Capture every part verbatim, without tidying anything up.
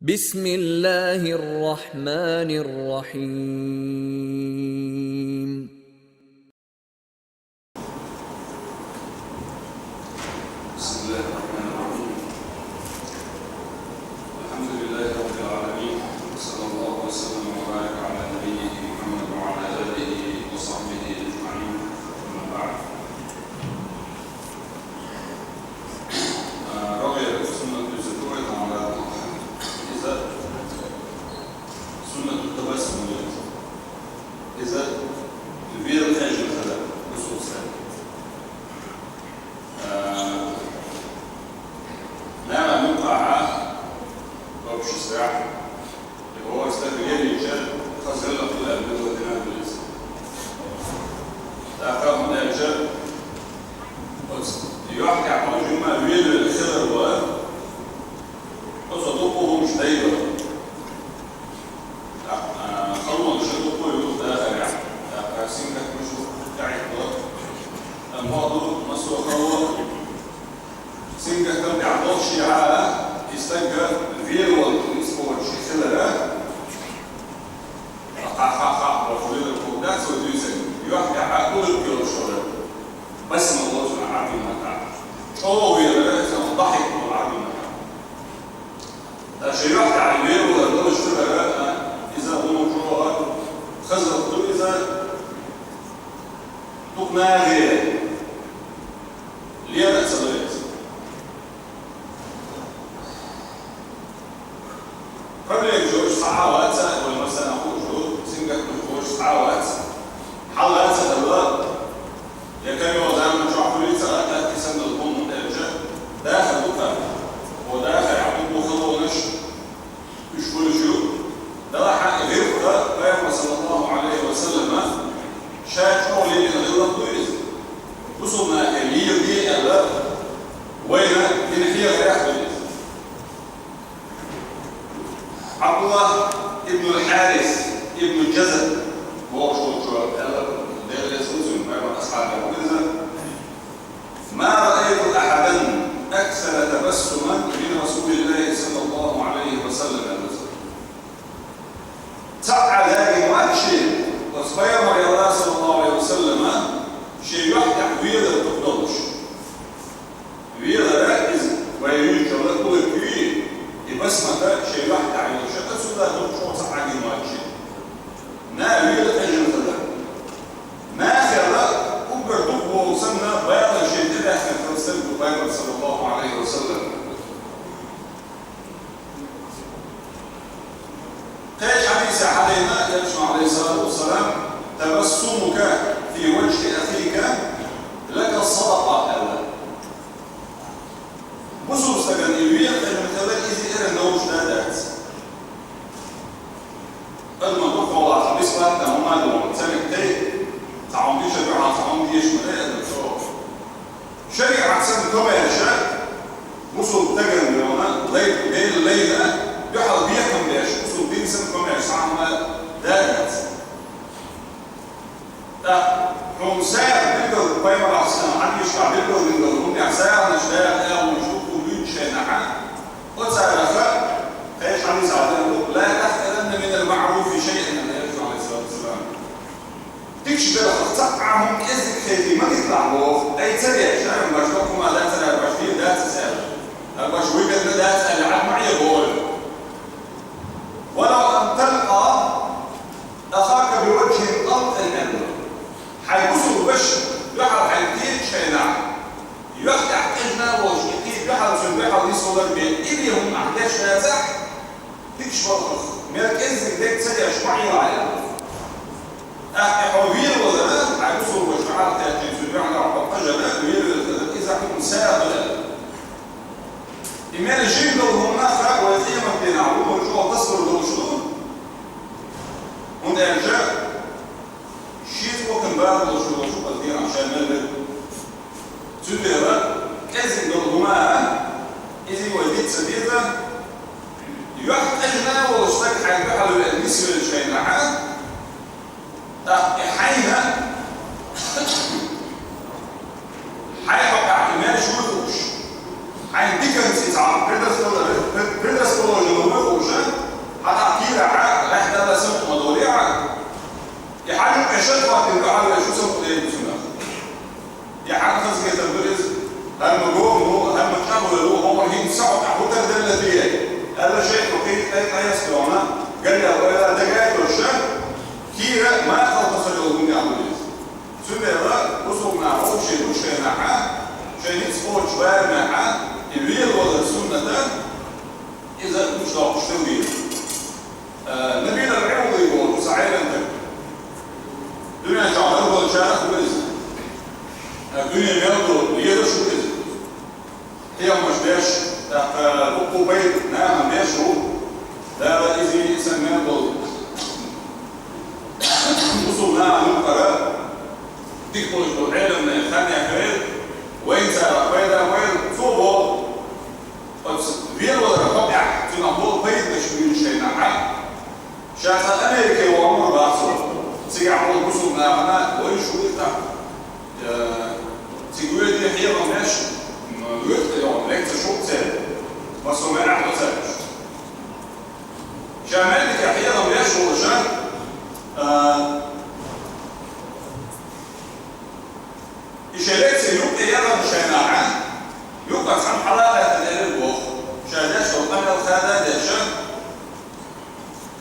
بسم الله الرحمن الرحيم. بسم الله الرحمن الرحيم. الحمد لله رب العالمين. وصلى الله وسلم وبارك على نبيه محمد وعلى آله وصحبه أجمعين. أما بعد. РогӀера суннат дуьйцур ду вай таханлернах. Иза суннату табассум яц. Иза вера тӀехьажа хилар, Расул саллаллаху алейхи ва саллям. Э, наьха мукъахьа, обществехь, и хӀора стаг вер вийча, хаза хилла хилар, мила дина хилар. ТӀаккха хӀунда аьлча, оцу юьхь тӀехь хьо жимма вер вер хилар вара, оцо дукха хӀуманаш дайдо. ТӀаккха, а, халонаш дукха ю дахарехь. ТӀаккха сингаттамаш дукха хӀиттадо. Амма бакъду, массо а хало сингаттам тӀехь долуш хилахь а, и стаг вер волчу ницкъ боцуш хилар. Ха-ха-ха, ваха вер волуш дац вай дуьйцург, юьхь тӀехь а уллехь йолуш хилар. Басма лоцуш Ӏарбийн маттахь. ЧӀогӀа вер, иза дохьик бу Ӏарбийн маттахь. Ткъа шен юьхь тӀехь вер волар долуш ца дара, а, иза хӀума чӀогӀа хаза ду иза, дукха нахе лера а ца ло иза. Проблема йолуш цхьа а вац, вай массарна хууш ду, сингаттамаш болуш цхьа а вац. Хьал а ца хилла, я кхин йолу заман чохь хуьлий ца гӀаттар, и санна долу хӀума, хӀунда аьлча дахар ду-кх. Хьо дахарехь дукха халонаш, уьш хуьлуш ю. Делахь а гӀиллакх, Пайхамар саллаллаху Ӏалайхи ва саллама ша чӀогӀа лелийна гӀиллакх ду иза. Бусулба нахе леладе аьлла, вайна дина хьехарехь ду иза. Ӏабдуллах ибн Хьарис ибн Джаза бохуш волчо аьлла, Дела реза хуьлда цунна, Пайхамаран асхьабех ву иза: «ما رأيت أحدا أكثر تبسما من رسول الله صلى الله عليه وسلم», аьлла цо. Цхьа а даьржина вац шена, оцу Пайхамаран, саллаллаху Ӏалайхи ва саллама, шен юьхь тӀехь вер дукха долуш. Вер иза вай вуьйцучул а уллехь ю, и басмата шен юьхь тӀехь йолуш, оцунна дукха чӀогӀа цхьа а гина вац шена. Наха вер тӀехьажийна хилар. Нахала уггар дукха волу санна, бала шен тӀе даьхкина хилла стаг ву Пайхамар, саллаллаху Ӏалайхи ва саллам. Кхечу хьадисехь хьадийна, Элчано, Ӏалайхиссалату вассалам: «تبسمك في وجه أخيك لك صدقة», аьлла. Бусулба стагана и вер тӀехьажийна хилар иза эрна долуш дан дац. Адаман дукхахьолахь бесплатно хӀума а догӀу, ца мегар дай, цхьа хӀума дича дуьхьал, цхьа хӀума дезаш ма дай адам чӀогӀа. ШариӀат санна комаьрша, бусулба стагана йолу лай, Делан лайна дуьхьал бекхам беш, бусулба дин санна комаьрша цхьа хӀума дан дац. ТӀаккха хьуна сагӀа билггал, Пайхамаран хьадисехь билггал дина долу хӀуманех сагӀанаш дакъа алонаш дукха вуьйцучу хенахь, оцарех кхечу хьадисехь аьлла ду: «لا تحقرن من المعروف شيئا», аьлла Элчано, Ӏалайхиссалату вассалам. Дикачу белхах цхьа а хӀума кӀеззиг хетий ма диталахь боху, ай ца деш, ара баш доккхума дац, ара баш дийр дац аса аьлла. Ара баш вуьгар дан дац аьлла, Ӏад ма Ӏе боху. «ولو أن تلقى أخاك بوجه طلق», аьлла. Хьайн бусулба ваша дуьхьал хьайна кхечу хенахь, юьхь тӀехь тӀежна а волуш, и кхин дуьхьал, цуьнан дуьхьал нисвалар бен, и бен хӀума ахь деш дацахь, дикачу балхах, мел кӀеззиг дерг ца деш, ма Ӏелахь аьлла. ТӀаккха хьо вер валар, хьайн бусулба ваша дуьхьал кхаьчча, цуьнан дуьхьал хьо къажар, вер валар, иза хьуна сагӀа ду аьлла. И мел жима долу хӀуманах вай къематан дийнахь ву, хӀун чӀогӀа тасалур долуш ду. ХӀунда аьлча шен цӀокан бала долуш долу шуьга дийнахь ша мел верг. Цундела кӀеззиг долу хӀума а, иза вай диц ца деза, юьхь тӀежна а волуш стаг хьайн дуьхьал веана нисвеллачу хенахь, тӀаккха и хьайна, хьайн хьокъехь и мел шу вуй хууш, хьайн диканца и цхьа предрасположен-, пред-, предрасположен вуй хууш, Аьлла шайх Мухит къай-, къайсдона, галла вайла дагайтоша, кийра ма халкъа ца йолу дуьнен хӀума иза. Цундела бусулба наха шайн душехьа, шайн ницкъ кхочу барамехьа, и велавалар сунната, иза гучудоккхуш хила веза. Э, Набил ал-Ӏивади волчу цхьа Ӏелам стаг. Дуьнен чохь дара болчарах ву иза. Э, дуьне мел ду, лелаш ву иза. Хьехамаш деш, тӀаккха дуккха пайда нахана деш ву. Дала иза йийца мел долу бусулба нахана юкъара дика болуш долу Ӏелам хан яхйойла, вайна царах пайда бойла, цо боху. Оцу велаваларан хьокъехь цунах болу пайданаш буьйцуш шайнахьа. Ша цхьа Америке вахана вара боху цо. Цигахь болу бусулба нахана вайша ву иза тӀаккха. Э, цига воьдий хьехам беш, м, воьду тӀе йогӀу, лекцеш ву церан. Массо мел ахьа цаьргаш. Ша мел дика хьехам беш волуша, э, и шайн лекци юккъе яхана шайнахьа, юккъара цхьамма хьалакхаьчна элира боху. Ша деш долу къамел хада а деш,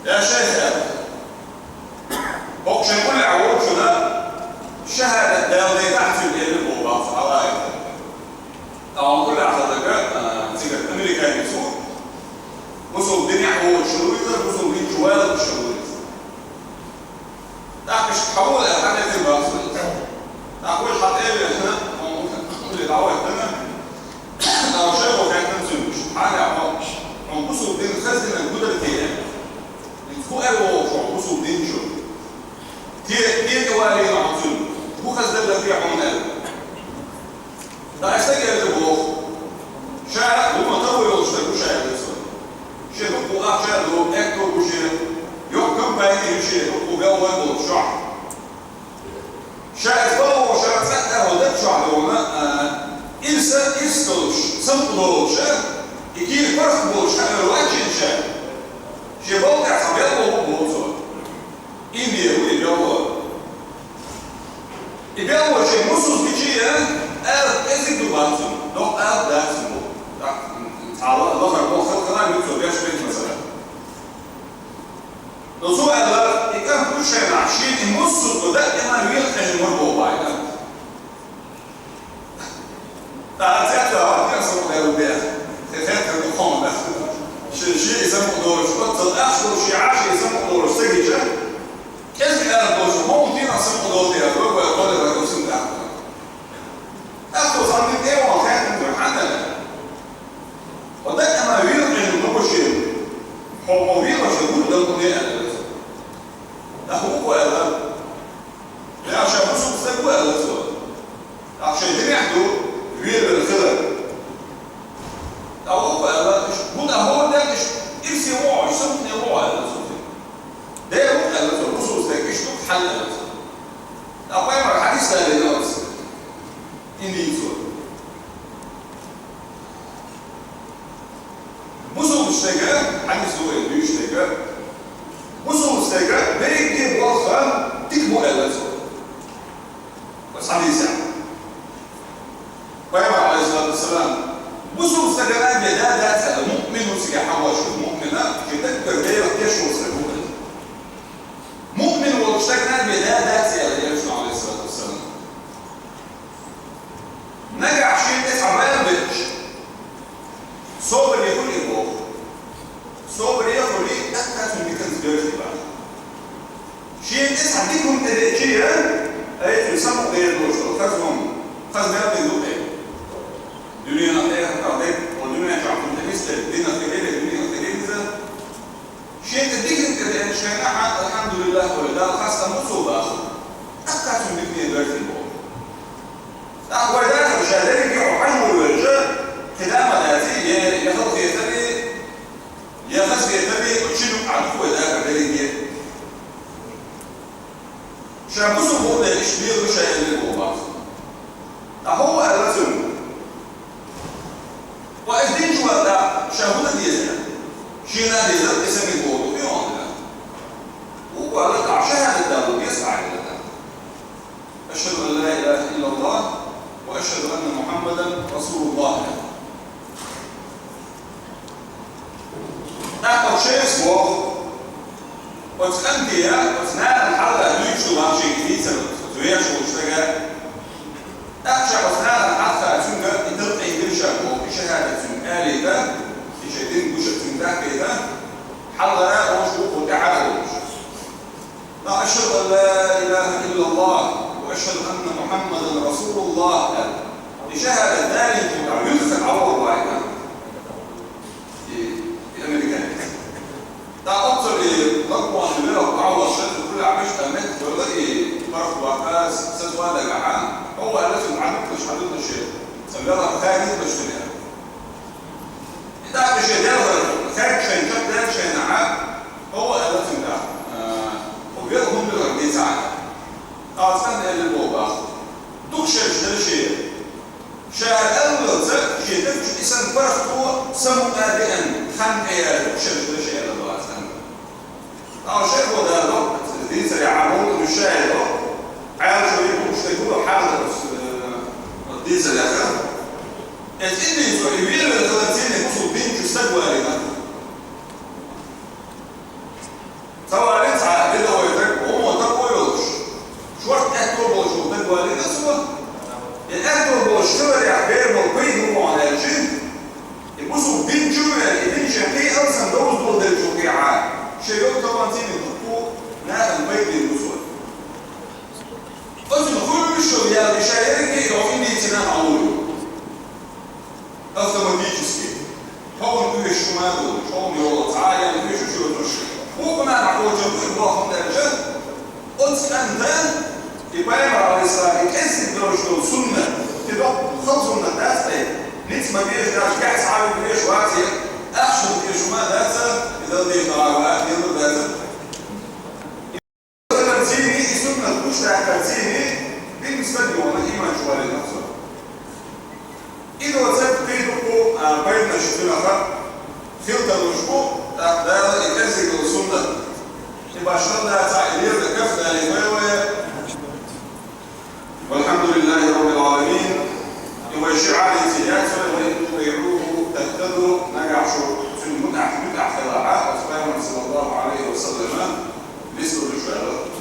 я шайх, аьлла, хӀокху шайн уллехь волчунна шахӀадат дала дайтахьа цуьнга элира боху боху хьалакхаьчна. Ткъа хьуна уллехь хилла дага, а, цигара американец ву, бусулба динехь воцуш хилла ву иза, бусулба дин чу валалуш хилла ву иза. ТӀаккха иштта хьан ву аьлла, хьан деза боху цо иза. ТӀаккха вай хьан тӀе а вехна, хьуна дӀавахана, ткъа шайхо хаьттина цуьнга, хьан аьлла, хьуна бусулба дин хаза динарг хӀун дара те? ХӀинца хӀун аьлла вохуш хьо бусулба дин чу? Те, те тӀе валийна хьо цуьнан? ХӀун хаза дара те хьуна аьлла? Ткъа и стаг аьлла боху: «Ша хӀума тахо йолуш стаг ву ша», — аьлла цо. Шен дуккха ахча а ду, аьтто а бу шен, йоккха компани а ю шен, дуккха белхалой а болуш чохь. Ша иза бала вохуш, ша цкъа а хӀо даг чохь догӀуна, а, ирса, ирс долуш, самукъа долуш, а, и кийра паргӀат болуш хаьара ваьччина ша. Шен балха тӀехь цхьа белхало а боху цо. Индия ву и белхало. И белхало шен мусуз гича а, ала кӀезиг ду бац цуьнан, доккха ала дац цуьнан боху. ТӀаккха цхьа ла-, лахара болу хала хала ю цо беш бен масала. Но цо аьлла, и кӀант ву шайнахь, шена и мусуз ду дакъа ма вен къежна мара боху боху и кӀант. ТӀаккха цецваьлла, кхин а самукъадаьлла бен. Тхе хеттарг ду кхунна. Шен, шен и самукъадолуш, оццул ахча долуш, шен Ӏаш и самукъадолуш ца гича, кӀезиг ала долуш, хӀунда дийнахь самукъадолу те, вай, вай, вай, вай, вай, вай, тӀаккха цо цхьанна тӀе а вахана хаьттина цуьнга, хьан аьлла? Хьо дакъа ма вийла къежна ма гу шена. Хьо, хьо вийла ша гур дан кху де аьлла цо. ТӀаккха вукхо аьлла. Ша бусулба стаг ву аьлла цо. Ахьа шайн динехь ду, вер-вер хилар. ТӀаккха вукхо аьлла, иштта, хӀунда хӀора ден иштта ирсе вогӀу, иштта самукъане вогӀу аьлла цо. Дера ву аьлла цо, бусулба стаг иштта ду хьал аьлла цо. ТӀаккха пайхамар хьадис далийна оцу индийцо. Бусулба стага, хьадис ду вай дуьйцу стага, бусулба стага берриге болх дика бу аьлла цо. Оцу хьадисехь. Пайхамар, алейхиссалату вассалам, бусулба стагана бен да дац аьлла, муъмин ву цига хьагӀош ву, муъмина, шен даггара Делах теш волу стаг ву аьлла. Муъмин волчу стагана бен да дац аьлла, элчано, алейхиссалату вассалам. Нагахь шен тӀе цхьа бала бетташ, собаре хуьлий боху. Собаре хуьлий, тӀаккха цуьнан диканца доьжна баха. Шен тӀе цхьа дика хӀума тӀе деъча а, ай, цуьнан самукъадер долуш долу хаза хӀума, хаза мел дина ду-кх и. Дуьненах тӀе а хӀума тӀе, оцу дуьнен чохь хӀума тӀе нисделла, динах тӀе леле, дуьненах тӀе лелиза. Шен тӀе дика хӀума тӀе деъча хенахь, алхьамдулиллахӀ олий, Далла хастам бу цо баха. ТӀаккха цуьнан дикане доьжна боху. ТӀаккха вай дахар ша дерриге хьо хьажа вуьйлуьйтуш, кхидӀа а ма дац, е, я халахетарий, я хазахетарий, оцу шина юкъахь ду вай дахар дерриге. Ша бусулба хӀума дерг иштта лело ша элира боху бац. Ткъа хӀун аьлла цуьнга? Ткъа иза динчу вара ша хӀун дан деза? Шена деза, и са мила боху ду, и хьуна. ХӀун аьлла, ткъа шахӀадат дало деза, аьлла. أشهد أن لا إله إلا الله وأشهد أن محمدا رسول الله. Эс боху, оцу кӀанте, оцу нанна хьалха дуьйцуш ду ваха шега дийцар оцу вехаш волчу стага. ТӀаккха ша оцу нанна хьалха цуьнга и талкъин дира ша боху, и шахӀадат цуьнга алийта, и шайн дин гуш а цуьнга дахкийта, хьалхара оцу вукхо тӀаьхьа а волуш. أشهد أن لا إله إلا الله وأشهد أن محمدا رسول الله. И шахӀадат далийта, юьххьехь Ӏа вогӀу вайна. И, и американец. ТӀаккха оццул и лакхонан велха вахалла, шаьш кулахь мешан тӀе меттахвелла и паргӀат ваккха, сацо дагахь, хӀокхо аьлла цуьнга: «Хьан дукхаш, хьан дукхаш, цхьа велха хаьдда дукхаш цуьнан». И тӀаккха шен делхар хаьдда шайна, чекхдаьлла шайна, хӀокхо аьлла цуьнга: «А, хьо велха хӀунда вара дийца?» ТӀаккха цкъа аьлла боху боху. Дукха шераш дара шен. Ша аьллалца, шен дагчу и санна паргӀато самукъа деана хан тӀеяьлла, дукха шераш дара шен аьлла боху цкъа. Ткъа шайхо дало, дийцарехь, Ӏамал ду шайхо, Ӏаьржо и букъаш тӀе гуро хьалха, э, дийцарехь. Эцу и дийцо, и вен-вен хиларца бусулба дин чу стаг валийна. Ца валийна цхьа рядовой стаг, гӀумо такой йолуш, шорта аьтто болуш волу стаг валийна цо. И аьтто болуш хиларехь бер болу пайда хӀун ду аьлча, и бусулба дин чу а веана, и дин шен кхин алсам довзадала деллачул тӀаьхьа, шен йолу тован цӀийне дуккха нахана пайда бина бу цо. Оцунна хуьлуш йолу ял и ша ерриге а йохийна дийцина хьан вуй. Автоматически. Хьо хӀума оьшуш ма ду, хьо хӀума йолу, цхьа а ян оьшуш йоцуш. Вукху нахана хьоьжур ду и бохам аьлча, оцу кӀанта и пайхамар, алейхиссалам, и кӀезиг долуш долу суннат, и доккха хала суннат дац тхайн. Ницкъ ма дезаш, дац, гехь цхьа а вуьгуш вац, ахча ма дезаш хӀума дац, и дала дезаш дагӀа вац, дезаш дац. Цуьнан цӀийне, и суннат гучудаккхар цӀийне, динан стаг йолу иман чу валийна цо. И доцург кхин дукха, а, пайданаш цуьнах хила тарлуш бу, тӀаккха Дала и кӀезиг йолу суннат. И башхалла дацахь, и лерина каф далийна вай вай. والحمد لله رب العالمين. И вай шиӀар дийцина яц вай: وإن تطيعوه تهتدوا, нагахь шу цуьнан муьтӀахь, муьтӀахь хилахь, оцу пайхамар, саллаллаху алейхи ва саллама, нислур ду шу аьлла.